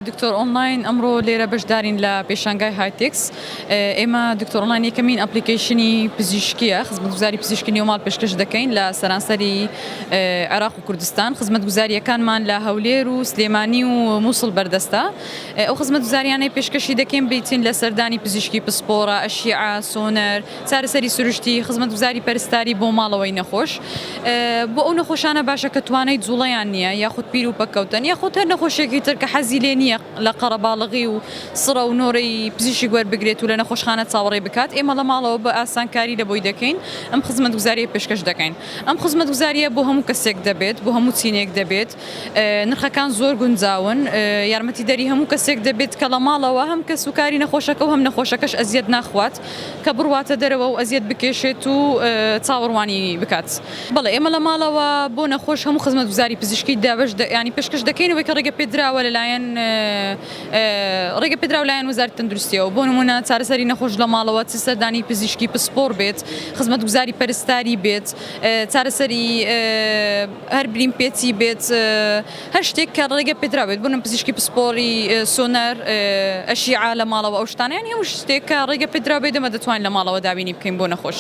دکتۆر ئۆنلاین ئەمڕۆ لێرە بەشدارین لە پێشانگای هایتێکس. ئێمە دکتۆر ئۆنلاین یەکەمین application ی پزیشکیە، خزمەتگوزاری پزیشکی نێوماڵ پێشکەش دەکەین لە سەرانسەری عێراق و کوردستان. خزمەتگوزارییەکانمان لە هەولێر و سلێمانی و موسڵ بەردەستە. ئەو خزمەتگوزاریانەی پێشکەشی دەکەین بریتین لە سەردانی پزیشکی پسپۆڕە، ئەشیعە، سۆنەر، چارەسەری سروشتی، خزمەتگوزاری پەرستاری بۆ ماڵەوەی نەخۆش. بۆ ئەو نەخۆشانە باشە کە توانای جوڵەیان نییە یاخود پیر و پەککەوتەن یاخود هەر نەخۆشیەکی تر کە حەزی لێ نییە لە قەرەباڵغی و سڕە و نۆرەی پزیشک وەربگرێت و لە نەخۆشخانە چاوەڕێ بکات، ئێمە لە ماڵەوە بە ئاسانکاری لە بۆی دەکەین ئەم خزمەتگوزارییە پێشکەش دەکەین. ئەم خزمەتگوزارییە بۆ هەموو کەسێک دەبێت، بۆ هەموو چینێک دەبێت. نرخەکان زۆر گونجاون، یارمەتیدەری هەموو کەسێک دەبێت کە لە ماڵەوە هەم کەسوکاری نەخۆشەکە و هەم نەخۆشەکەش ئەزیەت ناخوات کە بڕواتە دەرەوە و ئەزیەت بکێشێت و چاوەڕوانی بکات. بەڵێ ئێمە لە ماڵەوە بۆ نەخۆش هەموو خزمەتگوزاری پزیشکی دابەش یانی پێشکەش دەکەین ئەوەی کە ڕێگە پێدراوە لەلایەن ڕێگە پێدراو لایەن وەزارەتی تەندروستیەوە بۆ نمونە چارەسەری نەخۆش لە ماڵەوە چ سەردانی پزیشکی پسپۆڕ بێت خزمەتگوزاری پەرستاری بێت چارەسەری هەر برین پێچی بێت هەر شتێک کە ڕێگە پێدراو بێت بۆ پزیشکی پسپۆڕی سۆنەر ئەشیعە لە ماڵەوە ئەو شتانە یانی هەموو شتێک کە ڕێگە پێدراو بێت ئێمە دەتوانین لە ماڵەوە دابینی بکەین بۆ نەخۆش.